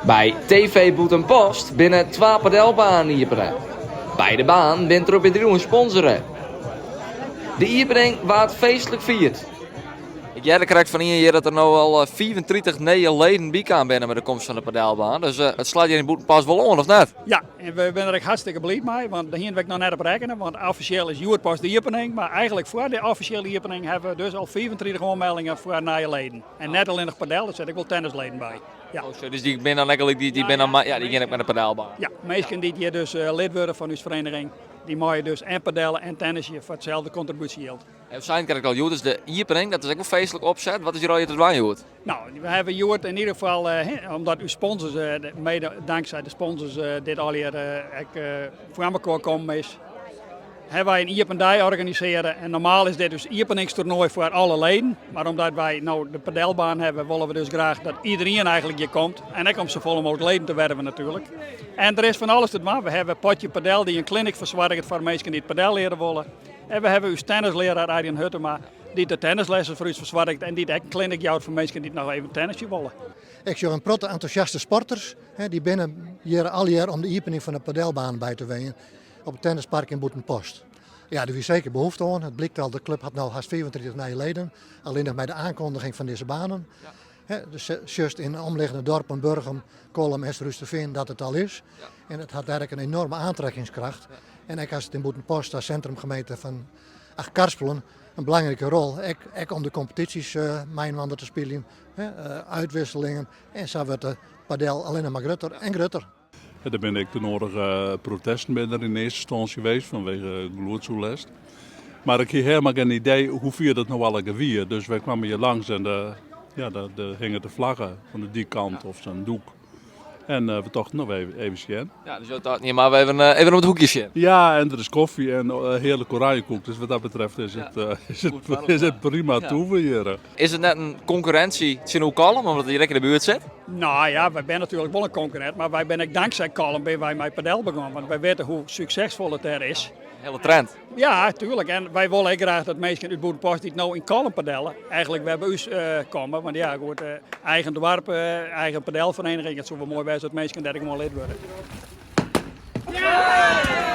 By TV Bûtenpost binne twa padelbanen iepene. Beide banen binne troch bedriuwen sponsore. De iepening waard feestlik fierd. Ik hearde krekt fan ien hjir dat der no al 35 nije leden bykaam binne mei de komst fan de padelbaan. Dus it slacht hjir yn Bûtenpost wol oan, of net? Ja, en we binne der ek hartstikke bliid mei, want dêr hiene we ek noch net op rekkene. Want offisjeel is hjoed pas de iepening, mar eigentlik foar de offisjele iepening hawwe we dus al 35 oanmeldingen foar nije leden. En net allinnich padel, der sitte ek wol tennisleden by. Ja. Oh, dus dy binne dan ek gelyk, dy, dy binne dan, ja, dy gean ek mei de padelbaan. Ja, minsken dy't hjir dus lid wurde fan ús vereniging, dy meie dus en padelle en tennisje foar itselde kontribúsjejild. En we seinen krekt al, hjoed is de iepening, dat is ek wol feestlik opset. Wat is hjir allegear te dwaan hjoed? No, we hawwe hjoed yn ieder gefal, omdat ús sponsors, mede dankzij de sponsors, dit allegear ek foar mekoar kommen is, hawwe wy in iepen dei organisearre. En normaal is dit ús iepeningstoernoai foar alle leden, mar omdat wy no de padelbaan hawwe, wolle we dus graach dat iederien eigentlik hjir komt. En ek om safolle mooglik leden te werven natuerlik. En der is fan alles te dwaan. We hawwe Potje Padel dy't in clinic fersoarget foar minsken dy't padel leare wolle. En we hawwe ús tennislearaar Arjen Huttema dy't de tennislessen foar ús fersoarget en dy't ek in clinic jout foar minsken dy't noch even tennisje wolle. Ik sjoch in protte entûsjaste sporters. Dy binne hjir allegear om de iepening fan de padelbaan by te wenjen op it tennispark yn Bûtenpost. Ja, der wie seker behoefte oan. It blykt al, de klup hat no hast 35 nije leden, allinnich mei de oankondiging fan dizze banen. Dus sjochst yn de omliggende dorpen Burgum, Kollum en Surhústerfean dat it al is. En it hat dêr ek in enorme aantrekkingskracht. En ek as it yn Bûtenpost as sintrumgemeente fan Achtkarspelen in belangrike rol, ek, ek om de kompetysjes mei-inoar te spyljen, uitwisselingen. En sa wurdt de padel allinnich mar grutter en grutter. Der binne ek de nodige protesten binne der yn earste ynstânsje west fanwege gelûdsoerlêst. Mar ik hie helemaal gjin idee hoe fier dat no allegear wie. Dus wy kwamen hjir langs en de, ja, der hinget de flagge fan de dykkant of sa'n doek. En we tochten, no even sjen. Ja, dus jo tochten, hjir moatte we even, even om it hoekje sjen. Ja, en der is kofje en hearlike oranjekoek. Dus wat dat betreft is it, is it, is it prima toeven hjir. Is it net in konkurrinsje tsjinoer Kollum, omdat it hjir ek yn de buert sit? No ja, wy binne natuerlik wol in konkurrint, mar wy binne ek tanksij Kollum binne wy mei padel begûn, want wy witte hoe suksesfol it dêr is. Hiele trend. Ja, tuerlik. En wy wolle ek graach dat minsken út Bûtenpost dy't no yn Kollum padelle, eigentlik wer by ús komme. Want ja, goed, eigen doarp, eigen padelfereniging, it soe wol moai wêze dat minsken dêr ek gewoan lid wurde. Ja!